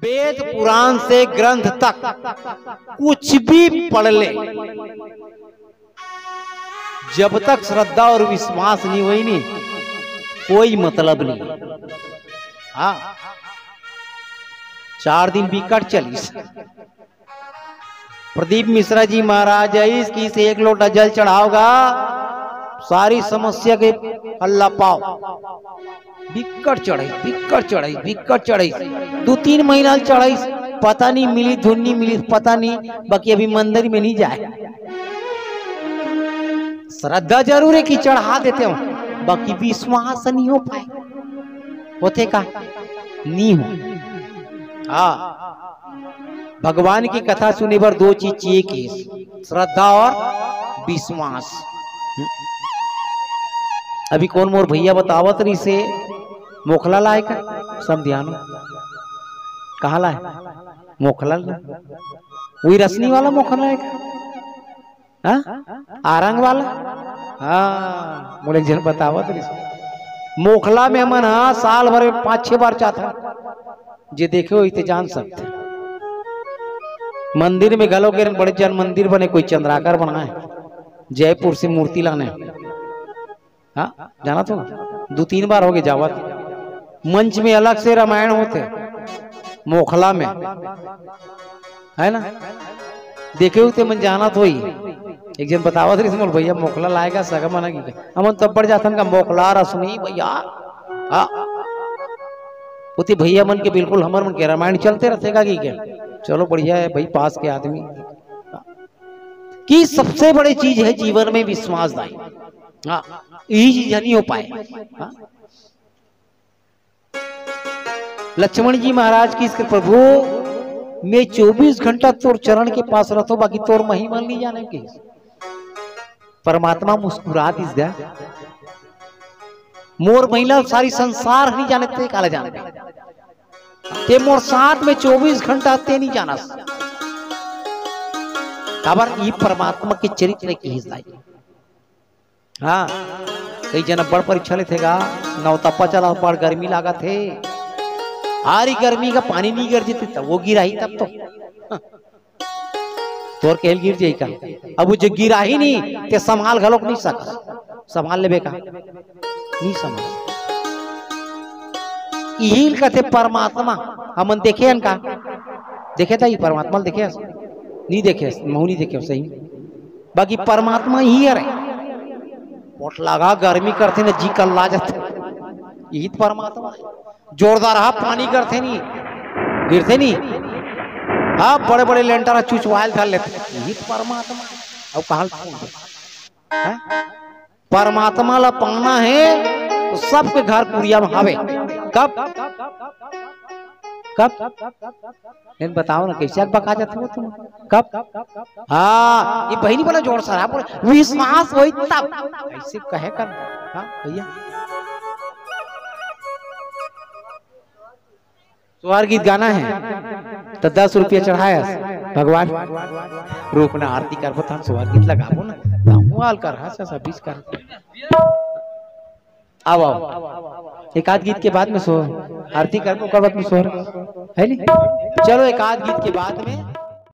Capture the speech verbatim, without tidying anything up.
वेद पुराण से ग्रंथ तक कुछ भी पढ़ ले, जब तक श्रद्धा और विश्वास नहीं होई नी, कोई मतलब नहीं। हाँ, चार दिन बिकट चलिस। प्रदीप मिश्रा जी महाराज आइस कि इसे एक लोटा जल चढ़ाओगा, सारी समस्या के हल्ला पाओ। बिकट चढ़ाई, बिकट चढ़ाई, बिकट चढ़ाई। दू तीन महीना चढ़ाई, पता नहीं मिली, धुन नहीं मिली, पता नहीं, बाकी अभी मंदिर में नहीं जाए। श्रद्धा जरूर है कि चढ़ा देते हो, बाकी विश्वास नहीं हो पाए। होथे का? नहीं हो। हाँ, भगवान की कथा सुने बर दो चीज चाहिए कि श्रद्धा और विश्वास। अभी कोन मोर भैया बतावत रहिसे, मोखला लाए का? समधियानो। कहाँ लाए? मोखला ला। वही रसनी वाला मोखला लाए का? हाँ? आरंग वाला? हाँ, मोला एक झन बतावत रहिस। मोखला में हमन, हाँ, साल भर में पाँच छह बार जाथन। जे देखे होही ते जान सकथे। मंदिर में घलो गे रहेन, बड़े जन मंदिर बने, कोई चंद्राकर बनाए, जयपुर से मूर्ति लाने। हाँ, जाना तो दू तीन बार हो गए जावत। मंच में अलग से रामायण होथे, मोखला में, है ना? देखे हो ते मन जाना तो ही। एक जन बतावत रहिस मोर भैया, मोखला लाएगा सगा मना की, हमन तब बढ़ जाथन का मोखला रसनी भैया। हाँ, ओती भैया मन के बिल्कुल हमर मन के रामायण चलते रहथे का की के। चलो बढ़िया है भाई, पास के आदमी। कि सबसे बड़े चीज है जीवन में विश्वास दाई। हाँ, यही चीज नहीं हो पाए। हाँ? लक्ष्मण जी महाराज की इसके प्रभु, मैं चौबीस घंटा तोर चरण के पास रहतो, बाकी तोर महिमा नहीं जाने के। परमात्मा मुस्कुरा दिस गा, मोर महिमा सारी संसार नहीं जाने, ते काला जाने। ते मोर साथ में चौबीस घंटा ते नहीं जानस। काबर ई परमात्मा के चरित्र के हिस्सा है। हाँ, कई जन बड़ परीक्षा लेथे गा, नौतपा चला, बड़ गर्मी लागत हे। हारी गर्मी का पानी नहीं गिर जेते, तब वो गिराही तब तो। तोर कहल गिर जाई का? अब वो जो गिराही नहीं, ते संभाल घलोक नहीं सकस। संभाल लेबे का? नहीं संभाल। इही ल कथे परमात्मा। हमन देखे हन का? देखे था ई परमात्मा ल देखे हस? नहीं देखे हस, महू नहीं देखे हस, सही। बाकी परमात्मा ही हरे। पोट लगा गर्मी करथे न, जी कल्ला जाथे। इही त परमात्मा है। जोरदार हा पानी करथे नहीं, गिरथे नहीं। हाँ, बड़े-बड़े लेंटर हा चुचवायल धर लेथे। इही त परमात्मा है। अब कहाँ ल ढूंढे? हैं? परमात्मा ला पाना है तो सबके घर कुरिया में हवे। कब? कब? नहीं बताओ ना, कैसे आग बका जाते हो तुम? कब? हाँ, ये बहिनी बोला जोर से, हाँ, बोला, विश्वास होई तब। ऐसे कहे कर, हाँ, भैया। सोहर गीत गाना है, तो दस रुपया चढ़ायस भगवान। रूप ना आरती करबो, तहन सोहर गीत लगाबो ना। हमू आल कर, हाँ, सब बीच कर। आओ, आओ। एक आध गीत के बाद में सो, आरती करबो, ओकर बाद में सोहर, है नी? चलो, एक आध गीत के बाद में